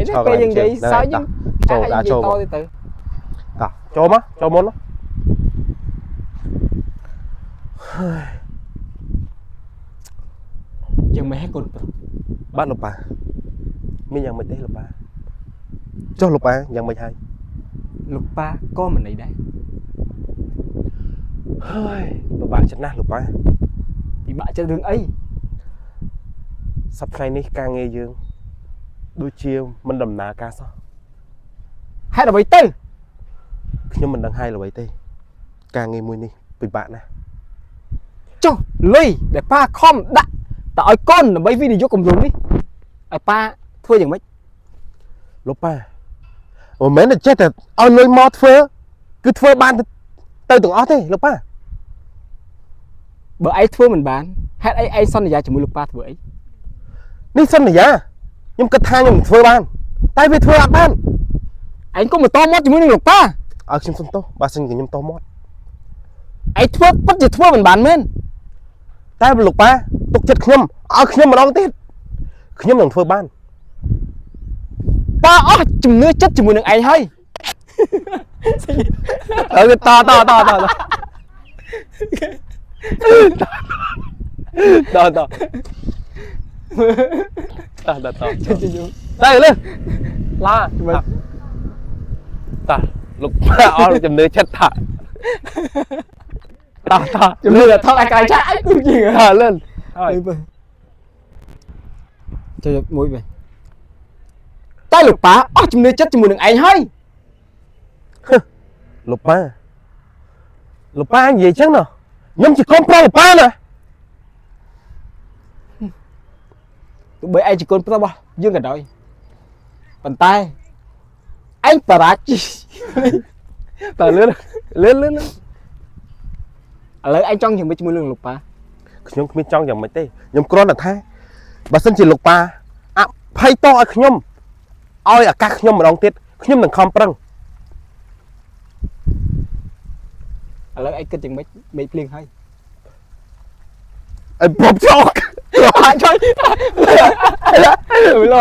នេះពេលយើងនិយាយសើចយើង ចូលដាក់ចូល តទៅទៅ តោះចូលមកចូលមុន យ៉ាងម៉េចហើយកូនប្រុស បាទលោកប៉ាមានយ៉ាងម៉េចទេលោកប៉ាចុះលោកប៉ាយ៉ាងម៉េចហើយ លោកប៉ាក៏មិនអីដែរ ហើយពិបាកចិត្តណាស់លោកប៉ា ពិបាកចិត្តរឿងអី សប្តាហ៍នេះការងារយើងដូចជាមិនដំណើរការសោះ ហេតុអ្វីទៅ ខ្ញុំមិនដឹងហើយអ្វីទេ ការងារមួយនេះពិបាកណាស់ ចុះលុយដែលប៉ាខំដាក់តើឲ្យកូនដើម្បីវិនិយោគគម្រោងនេះឲ្យប៉ាធ្វើយ៉ាងម៉េច លោកប៉ាមិនមែនតែចេះតែឲ្យលុយមកធ្វើគឺធ្វើបានទៅទាំងអស់ទេលោកប៉ា បើឯងធ្វើមិនបានហេតុអីឯងសន្យាជាមួយលោកប៉ាធ្វើអី នេះសន្យាខ្ញុំគិតថាខ្ញុំនឹងធ្វើបាន តែវាធ្វើអត់បាន ឯងក៏មិនតមាត់ជាមួយនឹងលោកប៉ា ឲ្យខ្ញុំសុំទោសបើសិនជាខ្ញុំតមាត់ ឯងធ្វើពិតជាធ្វើមិនបានមែន តែលោកប៉ាទុកចិត្តខ្ញុំឲ្យខ្ញុំម្ដងទៀតខ្ញុំនឹងធ្វើបាន ប៉ាអស់ជំនឿចិត្តជាមួយនឹងឯងហើយ អើតតតតតតតតតតតែលឿនឡាតលោកប៉ាអស់ជំនឿចិត្តថាតត ជំនឿថតឲ្យកាយឆាកឯងគឺជាង តលឿនហើយ ចូលមួយវិញតែលោកប៉ាអស់ជំនឿចិត្តជាមួយនឹងឯងហើយ លោកប៉ាលោកប៉ានិយាយចឹងណោះខ្ញុំជាកូនប្រុសលោកប៉ាណា ទោះបីឯងជាកូនប្រុសរបស់យើងក៏ដោយប៉ុន្តែឯងបរាជ័យ តលឿនលឿនលឿន ឥឡូវឯងចង់ជាមួយជាមួយនឹងលោកប៉ា ខ្ញុំគ្មានចង់យ៉ាងម៉េចទេខ្ញុំគ្រាន់តែថាបើសិនជាលោកប៉ាអភ័យតោសឲ្យខ្ញុំឲ្យឱកាសខ្ញុំម្ដងទៀតខ្ញុំនឹងខំប្រឹង ឥឡូវឯងគិតយ៉ាងម៉េចមេឃភ្លៀងហើយ ឲ្យប្រប់ចោក អាចជួយលោ